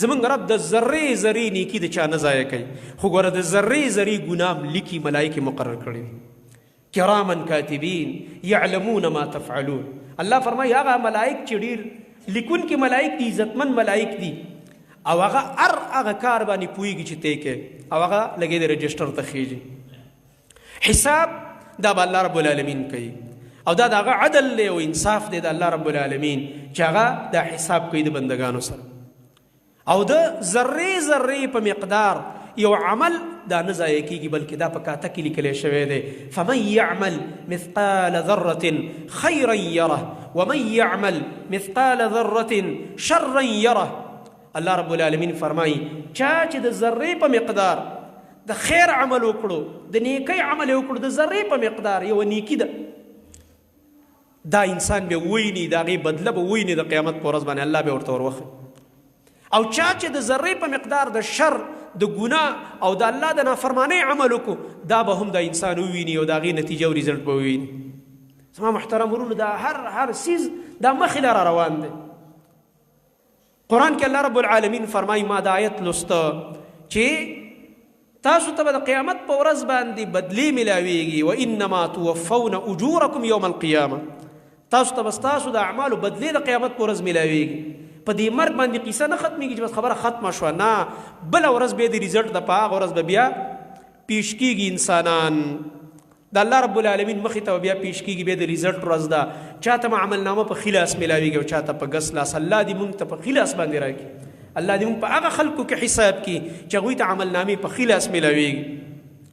زمونږ رب د ذرې ذرې نیکی د چا نه ضایع کوي، خو ګوره د ذرې ذرې ګناه لیکي، ملایکې مقرر کړي دي، کراما کاتبین یعلمون ما تفعلون. الله فرمایي هغه ملائک چې ډیر لیکونکي ملائک دي، عزتمن ملائک دي، او هغه هر هغه کار باندې پوهېږي چې ته کې، او هغه لګې د رجسټر ته خېږي. حساب دا به الله رب العالمین کوي، او دا د هغه عدل دی او انصاف دی د الله رب العالمین چې هغه دا حساب کوي د بندګانو سره. او د ذرې ذرې په مقدار یو عمل دا نه ضایع کیږي، بلکې دا په کاته کې لیکل شوی دی. فمن يعمل مثقال ذرة خيرا يره ومن يعمل مثقال ذرة شرا يره. الله رب العالمین فرمایي چا چې د ذرې په مقدار د خیر عمل وکړو، د نیکۍ عمل وکړو، د ذرې په مقدار یو نیکی ده، دا انسان به ویني، د هغې بدله به ویني د قیامت په ورځ باندې، الله به ورته وروښيي. او چا چې د ذرې په مقدار د شر، د ګناه او د الله د نافرمانۍ عمل وکړو، دا به هم د انسان وویني او د هغې نتیجه او ریزلټ به وویني. زما محترم ورونو، دا هر هر څیز دا مخې له را روان دی. قرآن کې الله رب العالمین فرمایي، ما دا آیت لوسته چې تاسو ته به د قیامت په ورځ باندې بدلې ملاویږي، وانما توفون اجورکم یوم القیامه. تاسو ته به ستاسو د اعمالو بدلې د قیامت په ورځ ملاویږي. په دې مرګ باندې قصه نه ختمېږي چې بس خبره ختمه شوه، نه، بله ورځ بیا د ریزلټ د په هغه ورځ به بیا پیش کیږي انسانان د الله رب العالمین مخې ته بیا پیش کیږي، بیا د ریزلټ ورځ ده. چاته به عملنامه په ښي لاس ملاویږي او چاته په ګس لاس. الله دې مونږ ته په ښي لاس باندې راکړي، الله دې مونږ په هغه خلکو کې حساب کړي چې هغوی ته عملنامې په ښي لاس ملاویږي.